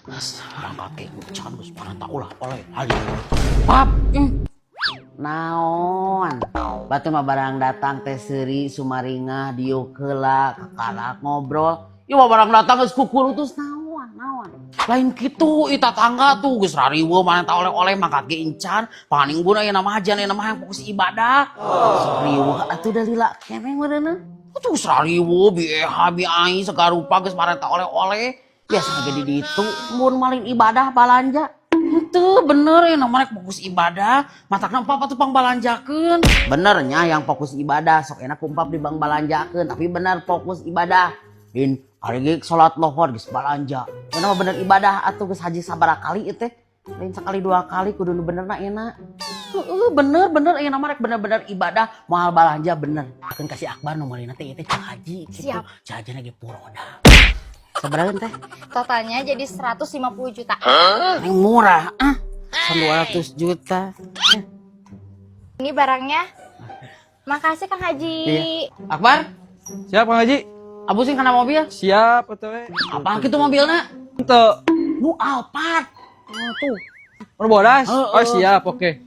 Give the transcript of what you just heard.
Berangkat ke can geus parenta ulah oleh haji. Pap. Naon? Batur mah barang datang teh seuri sumaringah, diuk heula, kakarak ngobrol. Ieu mah barang datang geus kukurutus, naon naon? Lain kitu, ih, tatangga tuh geus rariweuh marenta oleh-oleh, mangkat ge encan. Paning guna ayeuna mah hajian, ayeuna mah yang fokus ibadah. Riweuh atuh da lila keneh meureunna. Tuh geus rariweuh bieha biai sagarupa geus marenta oleh-oleh. Biasa ge di ditu mun malin ibadah balanja. Itu bener ya namanya fokus ibadah. Matakna empap atuh pang balanjakeun. Bener nya yang fokus ibadah, sok enak ku empap di bang balanjakeun, tapi bener fokus ibadah. Din ari ge salat lohor geus balanja. Kenapa bener ibadah atuh, geus haji sabaraha kali ieu teh? Lain sekali dua kali, kudu nu bener na enak. Heeh, bener bener ieu nama rek bener-bener ibadah, moal balanja bener. Akan kasih Akbar nomorna teh, ieu teh cah haji gitu. Siap. Cah haji lagi puroda. Sabaraha teh? Totalnya jadi 150 juta. Ini murah ah. 200 juta. Ini barangnya. Makasih, Kang Haji. Iya. Akbar, Siap, Kang Haji. Abusin kana mobil. Siap atuh we. Apa gitu mobilnya? Ente. Nu Alphard. Oh, tuh. Mau bodas? Heeh. Oh, siap, oke.